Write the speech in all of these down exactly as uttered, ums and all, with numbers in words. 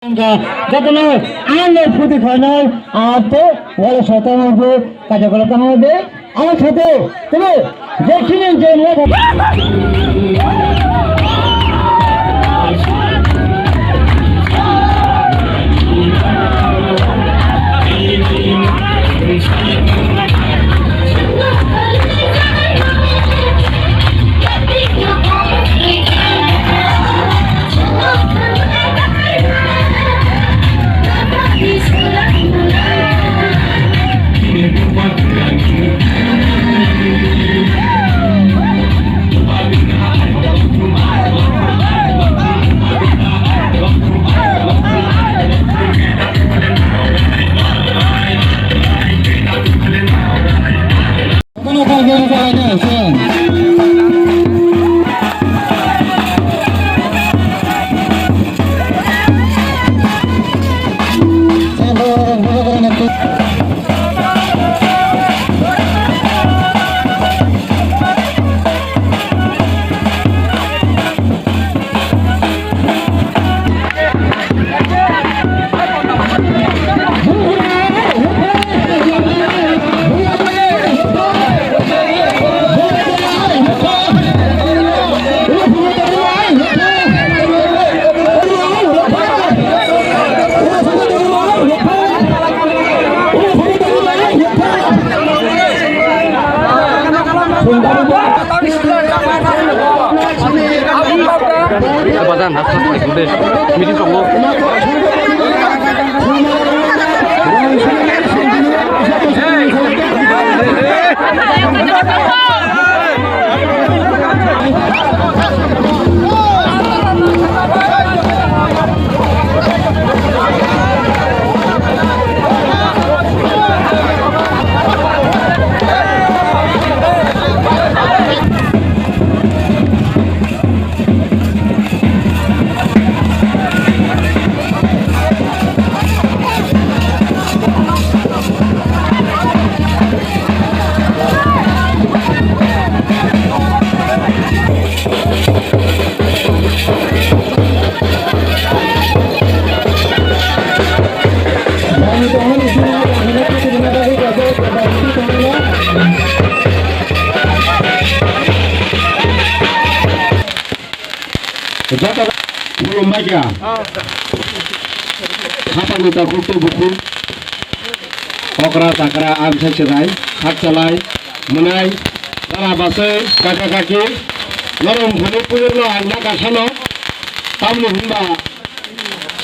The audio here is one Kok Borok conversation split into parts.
Jotono ang no phuti khlainai, ang tei wala sotano bo kaja kala tamo de, ang khate, tini, je khini je mo. Bazar na khap pai de. Meeting tongo. Joto khulumbaikha. Khapangni takhuk tei bukhuk, okra chakra, amsai chwrai, khakchalai, mwnai, dara bachai, kaka kaki, norok thani puilano ang na kasano, tamni hinba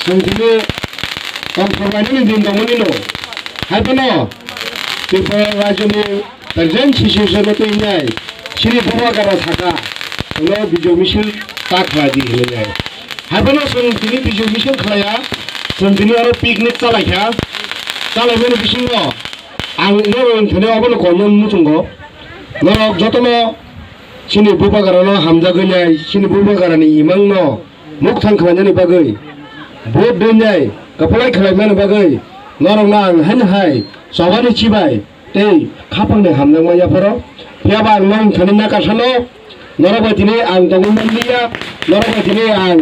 chwng tini tongthok lainani din tongmani no. Hai phano Tripura rajyoni present situation-o twi wngnai, chini Bubagra sakha, chwngno bijok misil ta khlai di hinwi nai. Hai phano chwng tini bijok misil khlaiya, chwng tini oro picnic chalaikha, chalaimani bisingo ang norok thani obono koinani muchungo, norok jotono chini Bubagrano hamjagwi nai, chini Bubagrani imangno mukthang khlainani bagwi, vote rwnai, kwplai khlaimani bagwi norokno ang haino hai chobani chibai tei khapangni hamjakma yapharo. Phiyaba ang nong thani nakasano, norok bai tini ang tongwi manliya, norok bai tini ang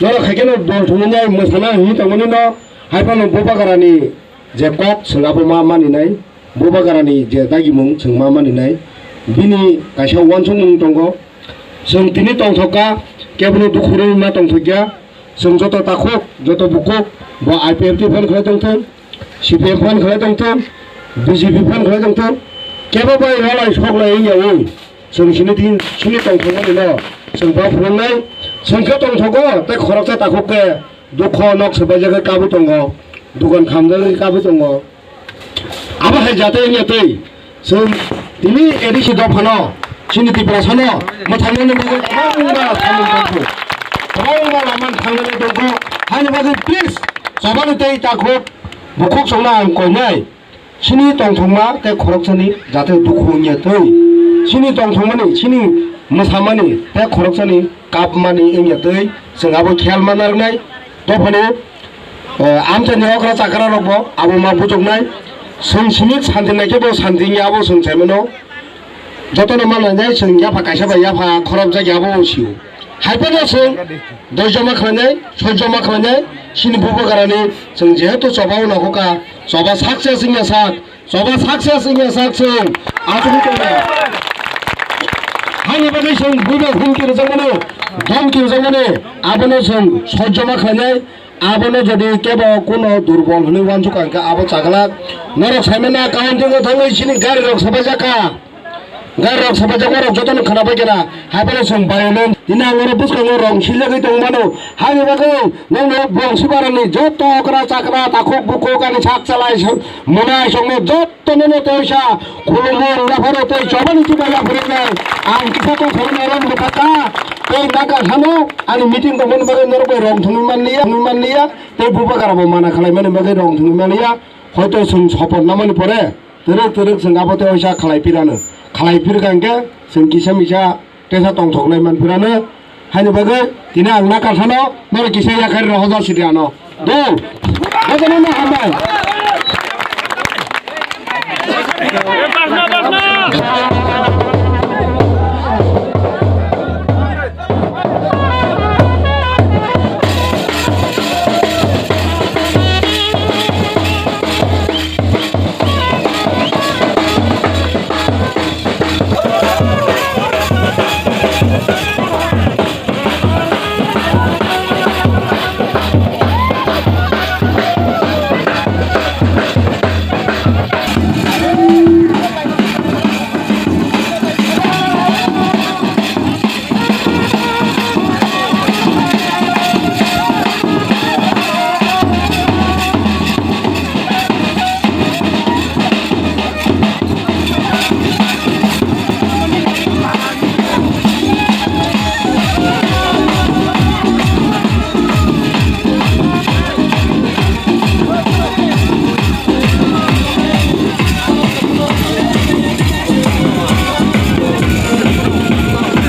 norok hai kheno dol thwngwi nai mwsana hinwi tongmani no, hai phano Bubagrani je kok chwng abo ma maninai, Bubagrani je dagimung chwng ma maninai, bini kaisa uansukmung tongo. Chwng tini tongthokha, kebono dukhu rwui ma tongthokya. Chwng joto takhuk, joto bukhuk, bo I P F T phan khlai tongthung, C P M phan khlai tongthung, B J P phan khlai tongthung, kebo bai rwlai soklai wngya wng. Chwng sini din sini tongthokmani no chwng bo phunuknai. Chwng khe tongthogo tei khoroksa takhuk khe dukho nok swbaijagwi kabui tongo, dukan khamjagwi kabui tongo. Abo hai jate wngya tei chwng tini A D C dophano chini Tiprasano mwthangnani bagwi kwbangma samung tongkhu, kwbangma lama thangnani tongkhu. Haini bagwi please chobani tei takhuk bukhuk chwngno ang koinai. Chini tongthokma tei khoroksani jate dukhu wngya twi, chini tongthokmani, chini mwsamani tei khoroksani kapmani wngya twi, chwng abo khel ma narwknai. Dophani, eh, amchaini okra chakra rokbo abo ma bujoknai. Chwng simi santi naikhe bo santi wngya abo chwng saimano. Jotono ma nainai chwng yapha kaisa bai yapha khorokjak ya abo sio. Hai phano chwng doijoma khlainai, soijoma khlainai, chini bubagrani chwng jehetu choba o nokho kha, choba sak se singya sak, choba sak se singya sak chwng achugwi tongya. Haini bagwi chwng buino humki rwjakmani, dhomki rwjakmani, abono chwng soijoma khlainai, abono jodi kebo kuno durbol hwnwi uansuk kha, hwnkhe abo chagla norok saimano, counting o thangwi chini gari rok sabaijak kha. Gari rok sabaijak, norok jotono khwnabai kena, hai phano chwng violence. Tini ang oro bwskango rong siljagwi tongmano. Haini bagwi nokno Bongsibarani joto okra chakra, takhuk bukhuk, ani sak chalai, mwnai songno jotono no toisa khulumo, yapharo tei chobani chuba yapharwi nai. Ang kisa kok sawi nai rong bwkha ka, tei naka hano ani meeting tongmani bagwi norok bai rong thwngwi manliya, thwngwi manliya, tei bubagra bo mana khlaimani bagwi rong thwngwi manliya. Hoito chwng support namani pore, twrwk twrwk chwng abo tei oisa khalai phirano. Khalai phirkha hwnkhe chwng kisa misa tesa tongthoknai man phirano. Haini bagwi tini ang nakarsano norok kisa yakhari rw hoja sidi ano. Do. Bojono no hambai.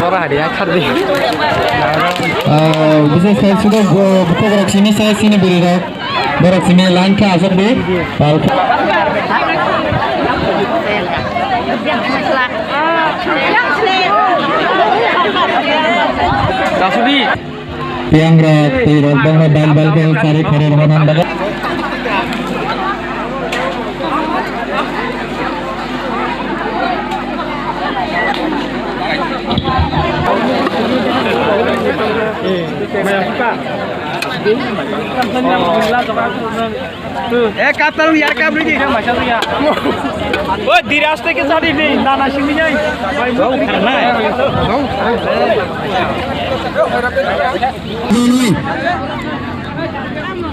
Ora hari ya, khardi. Ah, bisa saya sudah, eh, buka koleksi ini saya sini beri dah. Borok simi line khe aswk di. Pal khe. Tasudi. Tiang rok, twi rok bangma bal bal khe chari khari rok nang bagwi. Eh, kap tarung yar, kap ridi. Oh, diri aste ke sadi ni, nana sini jai. Nini.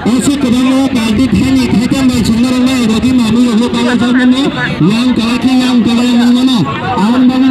Osi kwbangma party thani thaitam bai chwngna rwna rwdi mami rwdi bala jagmani yang kala khe yang kala yang nangmano. Ang bangma